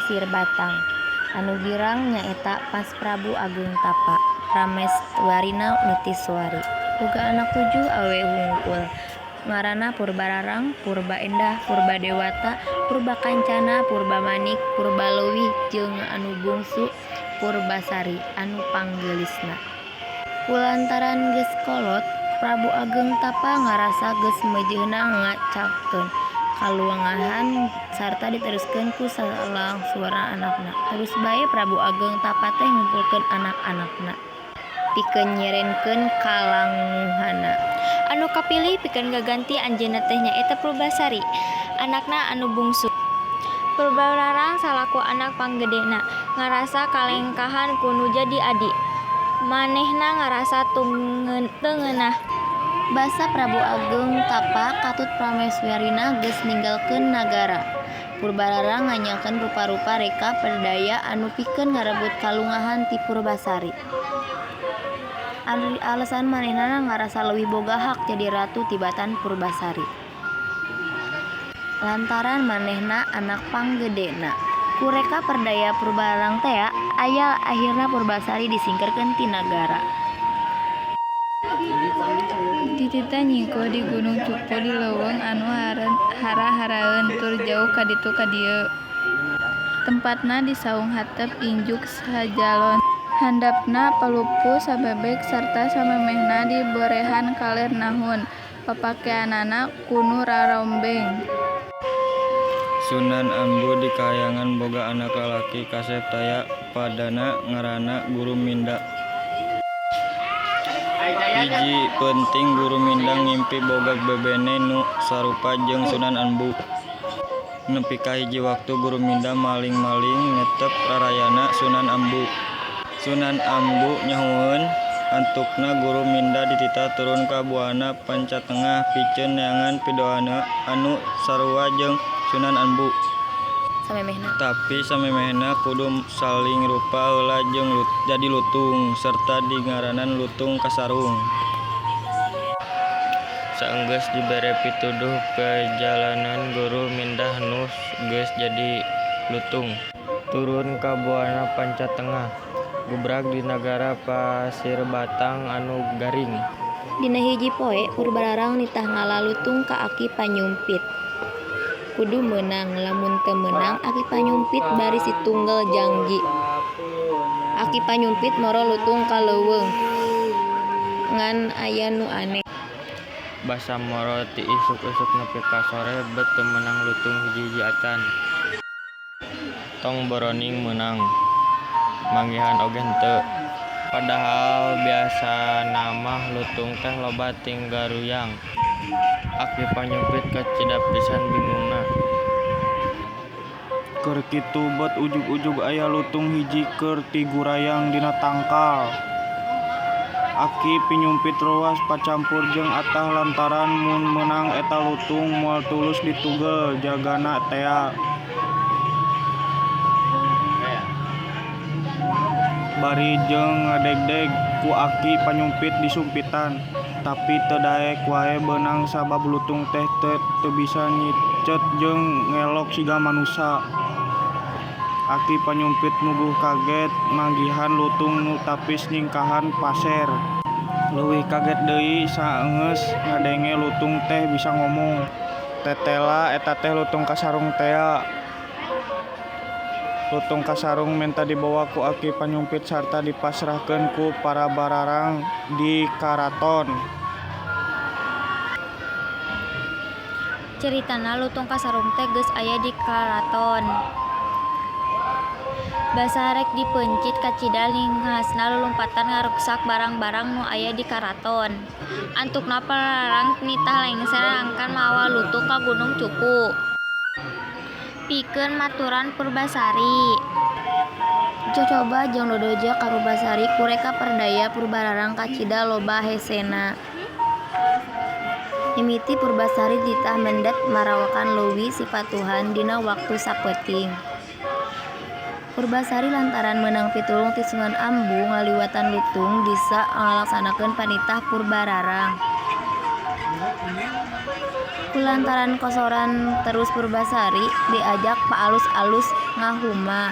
Pasirbatang. Anu girang nyaeta pas Prabu Ageung Tapa, prameswarina Nitiswari. Boga anak tujuh awewe hungkul. Ngaranna Purbararang, Purbaendah, Purbadewata, Purbakancana, Purbamanik, Purbaleuwih jeung anu bungsu Purbasari anu panggeulisna. Kulantaran geus kolot, Prabu Ageung Tapa ngarasa geus meujeuhna ngacalkeun kalungahan sarta diteruskeun ku salangsurna anakna. Terus bae Prabu Ageung Tapa teh ngumpulkeun anak-anakna pikeun nyerenkeun kalanguhanna. Anu kapilih pikeun ngaganti anjeunna teh nyaeta Purbasari, anakna anu bungsu. Purbararang salaku anak panggedena ngarasa kalengkahan ku nu jadi adi. Manehna ngarasa teu ngeunah. Basa Prabu Ageung Tapa katut prameswarina geus ninggalkeun nagara. Purbararang nganyakeun rupa-rupa reka perdaya anu pikeun ngarebut kalungahan ti Purbasari. Alesan manehna ngarasa leuwih boga hak jadi ratu tibatan Purbasari. Lantaran manehna anak panggedena. Ku reka perdaya Purbararang tea, ayal ahirna Purbasari disingkirkeun ti nagara. Dititah nyingkoh di Gunung Cupu di leuweung anu hara-haraeun tur jauh ka ditu ka dieu. Tempatna di saung hateup injuk sajalon. Handapna palupuh sabebek sarta samemehna diborehan kaler nahun. Papakeanana kunu rarombeng. Sunan Ambu di kahyangan boga anak lalaki kasep taya padana ngaranna Guruminda. Hiji peuting Guruminda ngimpi boga bebene nu sarupa jeung Sunan Ambu. Nepi ka hiji waktu Guruminda maling-maling netep rarayana Sunan Ambu. Sunan Ambu nyahoeun antukna Guruminda dititah turun ka Buana Pancatengah piceun neangan pidoaneu anu sarua jeung Sunan Ambu. Samemehna. Tapi samemehna kudu saling rupa heula jeung jadi lutung sarta dingaranan Lutung Kasarung. Saenggeus dibere pituduh pajalanan Guruminda nu geus jadi lutung turun ka Buana Pancatengah. Gubrag di nagara Pasirbatang anu garing. Dina hiji poe Purbararang nitah ngala lutung ka Aki Panyumpit. Kudu meunang, lamun teu meunang Aki Panyumpit baris ditunggel jangji. Aki Panyumpit moro lutung ka leuweung. Ngan aya nu aneh. Basa moro ti isuk-isuk nepi ka sore bet teu meunang lutung hiji-hiji acan. Tong boroning meunang, manggihan oge henteu. Padahal biasanamah lutung teh loba tinggaruyang. Aki Panyumpit kacida pisan bingungna. Keur kitu bet ujug-ujug aya lutung hiji keur tigurayang dina tangkal. Aki Panyumpit reuwas pacampur jeung atah lantaran mun meunang eta lutung moal tulus ditugel jagana tea. Bari jeung ngadegdeg ku Aki Panyumpit disumpitan. Tapi teu daek wae beunang sabab lutung teh teu bisa nyicet jeung ngelok siga manusa. Aki Panyumpit nuguh kaget manggihan lutung nu tapis nyingkahan paser. Leuwih kaget deui saenggeus ngadenge lutung teh bisa ngomong. Tetela eta teh lutung kasarung tea. Lutung Kasarung menta dibawa ku Aki Panyumpit sarta dipasrahkeun ku Purbararang di karaton. Caritana Lutung Kasarung teh geus aya di karaton. Basa rek dipeuncit kacida linghasna lulumpatan ngaruksak barang-barang nu aya di karaton. Antukna Purbararang nitah lengser sangkan mawa lutung ka Gunung Cupu. Pikeun maturan Purbasari. Cocoba jeung dodoja ka Purbasari ku reka perdaya Purbararang kacida loba hesena. Mimiti Purbasari dititah mendhet marawakan leuwi Sipatuhan dina waktu sapeuting. Purbasari lantaran meunang pitulung ti Sunan Ambu ngaliwatan lutung bisa ngalaksanakeun panitah Purbararang. Ku Kulantaran kosoran terus Purbasari diajak paalus-alus ngahuma.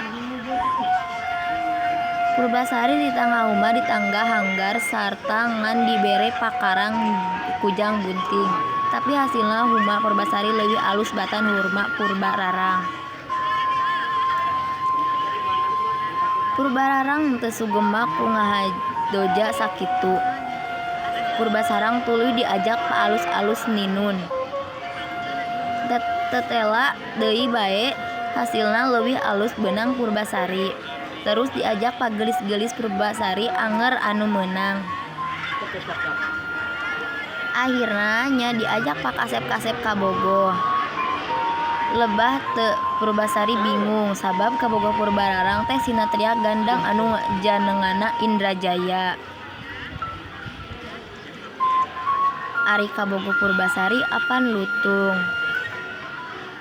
Purbasari dititah ngahuma di tangga hanggar sarta ngan dibere pakarang kujang bunting. Tapi hasilna huma Purbasari leuwih alus batan huma Purbararang. Purbararang teu sugema ku ngahadoja sakitu. Purbasarang tuluy diajak paalus-alus ninun. Tetela deui bae hasilna leuwih alus beunang Purbasari. Terus diajak pageulis-geulis Purbasari anger anu meunang. Ahirna nya diajak pakasep-kasep kabogoh. Lebah teu Purbasari bingung sabab kabogoh Purbararang teh sinatria gandang anu janengana Indrajaya. Ari kabogoh Purbasari apan lutung.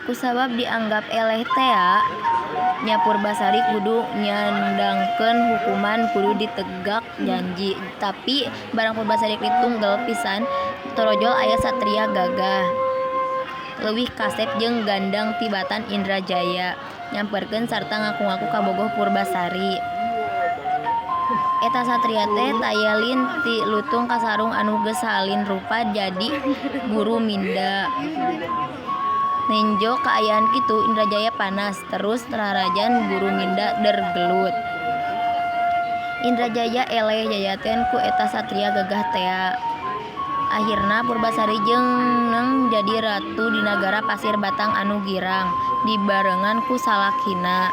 Kusabab dianggap eleh tea nya Purbasari kudu nyandangkeun hukuman kudu ditegak janji. Tapi barang Purbasari ditunggel pisan torojol aya satria gagah leuwih kasep jeung gandang tibatan Indrajaya nyamperkeun sarta ngaku-ngaku kabogoh Purbasari. Eta satria teh taya lin ti lutung kasarung anu geus salin rupa jadi Guruminda. Nenjo kaayaan kitu Indrajaya panas terus rarajan Guruminda der gelut. Indrajaya eleh jajaten ku eta satria gagah tea. Ahirna Purbasari jeneng jadi ratu di nagara Pasir Batang anu girang dibarengan ku salakina.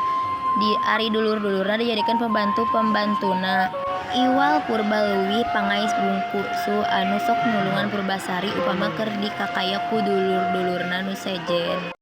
Ari dulur-dulurna dijadikeun pembantu-pembantuna. Iwal purba leuwih pangais bungsu anu sok nulungan Purbasari upama keur dikakaya ku dulur-dulurna nu sejen.